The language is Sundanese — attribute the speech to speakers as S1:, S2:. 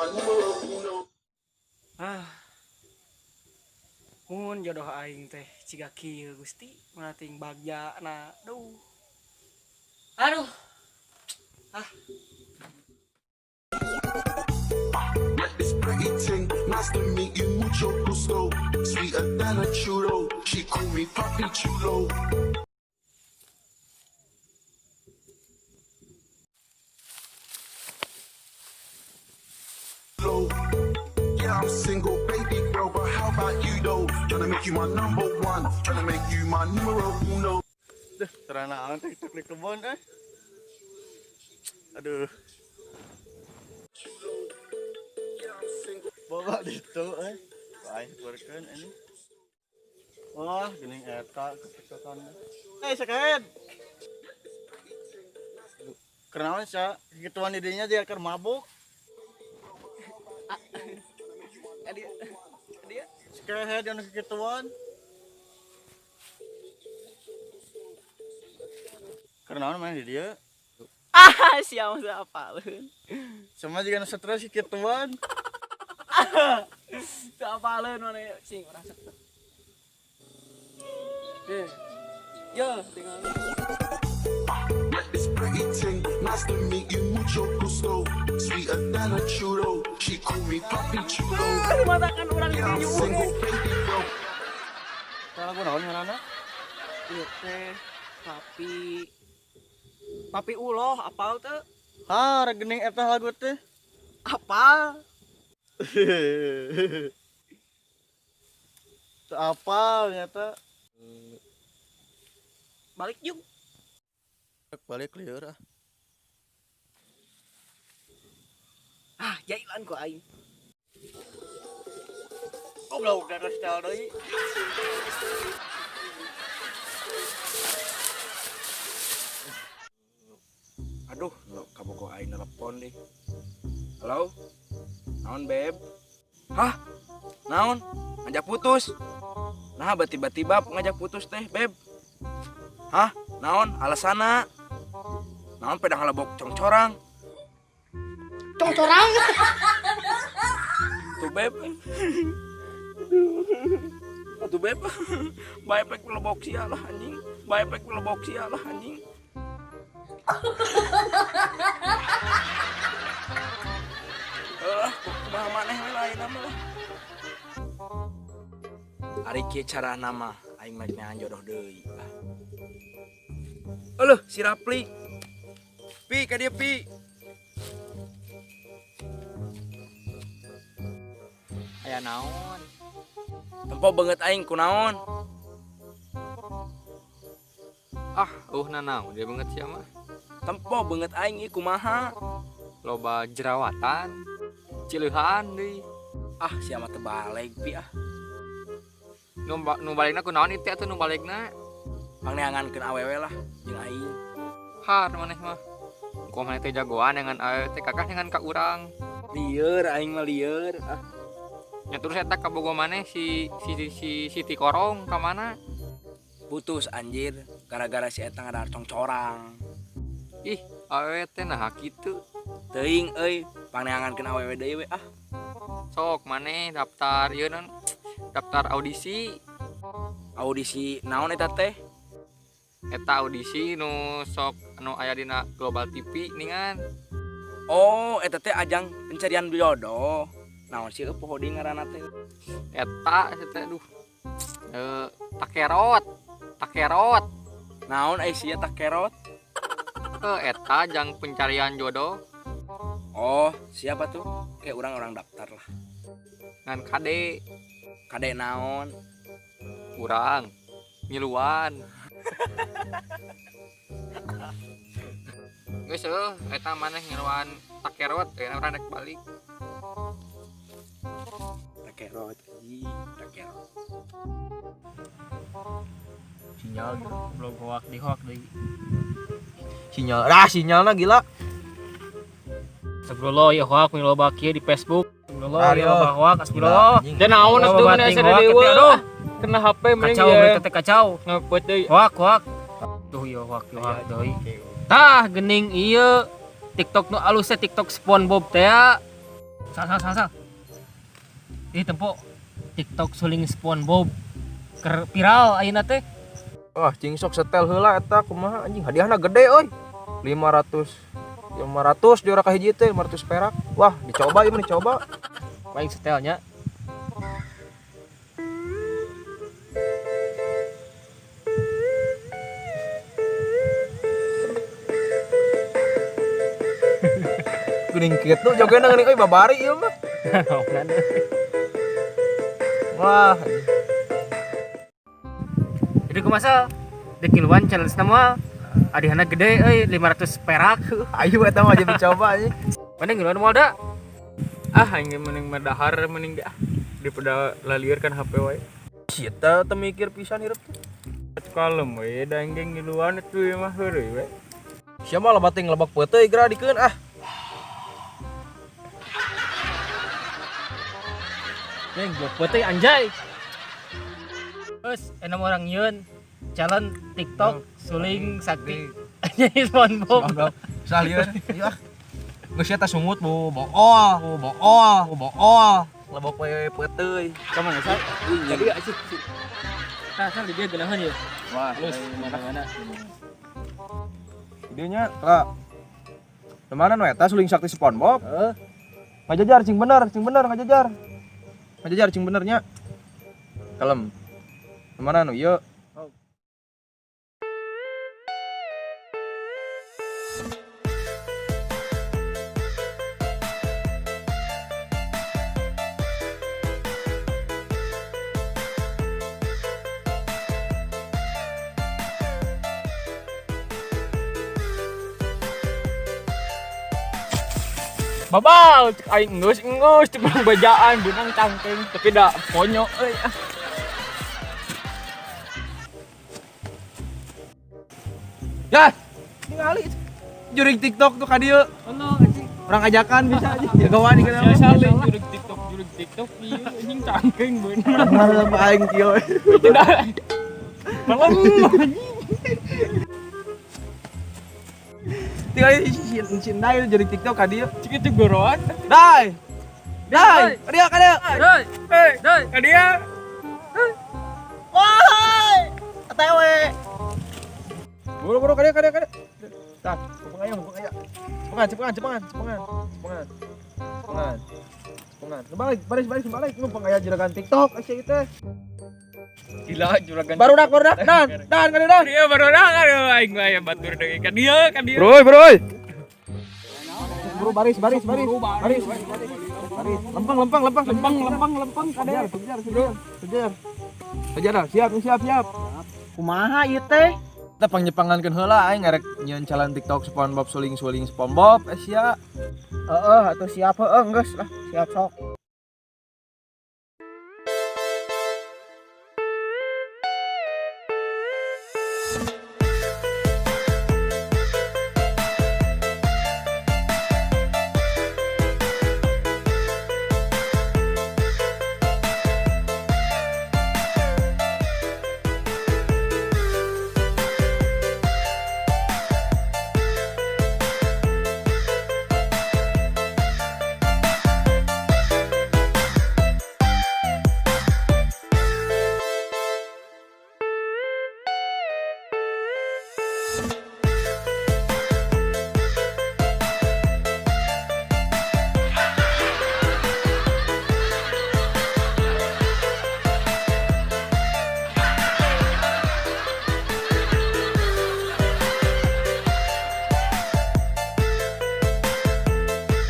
S1: Numero uno.
S2: Ah. Mun jodoh aing teh ciga kieu, Gusti, manating bagja na, duh. Aduh. Ah.
S1: Met this pretty ting, nice to meet you, mucho gusto. Sweeter than a churro, she call me Papi Chulo. Yeah, I'm single, baby girl, but how about you though? Tryna make you my number one, tryna make you my numero uno.
S3: Duh, terang naon TikTok di kebon eh. Aduh. Bawa ditu eh. Aing syukurkeun ini. Wah, geuning eta ketiktokan. Eh, sakeun. Kenaon sia? Kikituan di dinya dia keur mabuk.
S2: Dia dia.
S3: Sakeun anu kikituan. Kenaon main di dia?
S2: Ah, siapa apaleun.
S3: Sama juga nu stres kikituan.
S2: Teu apaleun mana sing urang stres. Eh. Yo, tinggal.
S1: Met this pretty ting, nice to meet you, mucho gusto. Sweeter than a churro, she call me Papi Chulo.
S2: Matakan urang
S1: Yeah, I'm
S2: di
S1: single, baby girl.
S3: Tah lagu naon ngaranna?
S2: Ieu teh Papi Papi Uloh, apal teu?
S3: Ha, geuning eta lagu teh.
S2: Apal.
S3: Teu apal nyata.
S2: Balik yuk.
S3: Balik lieur ah.
S2: Ah, jailan ku aing.
S3: Goblok dari style deui.
S4: Aduh, lo kabogoh aing nelpon deh. Halo? Naon, Beb? Hah? Naon? Ngajak putus? Nah, tiba-tiba ngajak putus teh, Beb. Hah? Naon? Alasana? Naon pedang halabok congcorang?
S5: Congcorang.
S4: Tuh, Beb. Aduh. Tuh, Beb. Bae pek lebok sia lah anjing. Bae pek lebok sia lah anjing. Eh, kumaha maneh we lain mah lah. Ari kieu carana mah aing mah neangan jodoh deui lah. Eueuh, si Rapli. Pi ka dieu, Pi.
S6: Aya naon?
S4: Tempo beungeut aing kunaon?
S6: Ah, nanaon dia beungeut sia mah.
S4: Tempo beungeut aing ieu kumaha?
S6: Loba jerawatan, cileuhan deui.
S4: Ah, sia mah teu baleg, Pi ah.
S6: Nu balegna kunaon ieu teh atuh nu balegna?
S4: Pangneangankeun awewe lah jeung aing.
S6: Har maneh mah. Ku maneh teh jagoan dengan awewe teh kakah dengan ka urang.
S4: Lieur aing mah lieur ah.
S6: Nya terus eta kabogo maneh si si si Siti Korong ka mana?
S4: Putus anjir gara-gara si eta ngadahar congcorang.
S6: Ih, awewe teh naha kitu?
S4: Teuing euy, pangneangankeun awewe deui we ah.
S6: Sok maneh daftar ieu naon? Daftar audisi.
S4: Audisi naon eta teh?
S6: Eta audisi nu sok nu aya dina Global TV ningan.
S4: Oh, eta teh ajang pencarian jodoh. Naon sih poho deui ngaranna teh?
S6: Eta teh aduh. Takerot. Takerot.
S4: Naon ai sia takerot?
S6: Eta ajang pencarian jodoh.
S4: Oh, siapa tuh? Kayak orang-orang daftar lah.
S6: Ngan kade.
S4: Kade naon?
S6: Urang ngiluan. Geus heuh, eta maneh ngiluan takerot, ayeuna urang rek balik.
S4: Takerot, ih, takerot.
S7: Sinyal gitu,
S2: Blog hoak di hoak deui.
S7: Sinyal, ah sinyalna gila.
S2: Astagfirullah, ya hoak nu loba kieu di Facebook. Astagfirullah, ya
S7: Aduh.
S2: loba hoak, astagfirullah.
S7: Gila, anjing.
S6: Dan naon
S2: Loba
S6: atuh
S2: bating
S6: asa
S2: hoak,
S6: deui.
S2: aduh.
S6: Kena HP mending
S2: Kacau
S6: ya.
S2: berita teh kacau.
S6: Ngepet deui.
S2: Hoak hoak. Tuh ya hoak ya hoak deui. Tah geuning ieu TikTok nu alus teh TikTok SpongeBob teh ya. Sal sal sal sal. Ih tempo TikTok suling SpongeBob keur viral ayeuna teh.
S7: Wah, cing sok setel heula eta kumaha anjing hadiahna gede euy. 500 500 juara kahiji teh 500 perak. Wah, dicoba ieu mah dicoba.
S2: Paling setelnya.
S7: Geuning kitu jogena geuning euy babari ieu mah. Wah,
S2: Jadi kumaha Sal? Dek ngiluan challenge na moal. Hadiahna gede euy 500 perak.
S7: Ayo eta mah wajib dicoba anjing.
S2: Mana ngiluan moal da?
S6: Ah, aing ge mending mah dahar mending ge ah. Daripada lalieur kan HP wae.
S7: Sia teh teu mikir pisan hirup teh.
S6: Kalem we da aing ge ngiluan atuh ieu mah heureuy we.
S7: Sia mah loba teh ngelebak peuteuy geura dikeun ah.
S2: Neng, blok putih anjay. Terus enam orang nyieun challenge TikTok suling sakti. Anjay SpongeBob.
S7: Sal ieu. Ieu ah. Geus sia teh sungut bu bool, bu bool, bu bool. Lebok we peuteuy.
S6: Ka mana Sal?
S2: Jadi asik sih. Nah, Sal di dia geunaheun ya.
S4: Wah,
S2: Halus mana-mana.
S7: Idenya lah. Mana nu eta suling sakti SpongeBob?
S2: Heeh.
S7: Ngajajar cing bener ngajajar. Ngajajar cing bener nya. Kalem. Mana nu ieu?
S6: Babal, cek aing geus geus cek urang bejaan beunang cangkeng tapi da ponyo euy ah.
S7: Ya, ningali jurig TikTok tuh ka dieu.
S2: Allah anjing.
S7: Urang ajakan bisa aja. Jagoan ieu
S6: Ya saleh jurig TikTok ieu anjing cangkeng beunang.
S7: Malam aing kieu.
S6: Tidak. Malam anjing.
S7: Tinggal si si Dai jurig TikTok ka dieu.
S6: Cik itu goroan.
S7: Dai. Dai, ka dieu ka dieu.
S2: Doi,
S6: Hei,
S2: doi.
S6: ka dia.
S3: Wahai, ATW.
S7: Buru-buru ka dieu ka dieu ka dieu. Tah, mumpung aya, mumpung aya. Cepengan, cepengan, cepengan, cepengan. Cepengan. Cepengan. Cepengan. Balik, baris, baris, balik. Mumpung aya juragan TikTok sia ieu teh.
S6: Gila juragan.
S7: Barudak, barudak, dan, dan ka dieu dan.
S6: Dia baru dah aduh aing mah aya batur deui ka dieu ka dieu.
S7: Bro, bro. Bro, baris, baris, baris. Baris, baris. Lempeng, lempeng, lempeng,
S6: Lempeng lempeng lempeng ka
S7: Kejar,
S6: dia.
S7: kejar, kejar, kejar. Kejar, dah. Siap, siap, siap.
S3: Kumaha ieu teh?
S7: Kita pangnyepangankeun heula aing ngarek nyieun challenge TikTok SpongeBob suling-suling SpongeBob eh sia.
S3: Heeh, atuh siap heeh geus lah, siap sok.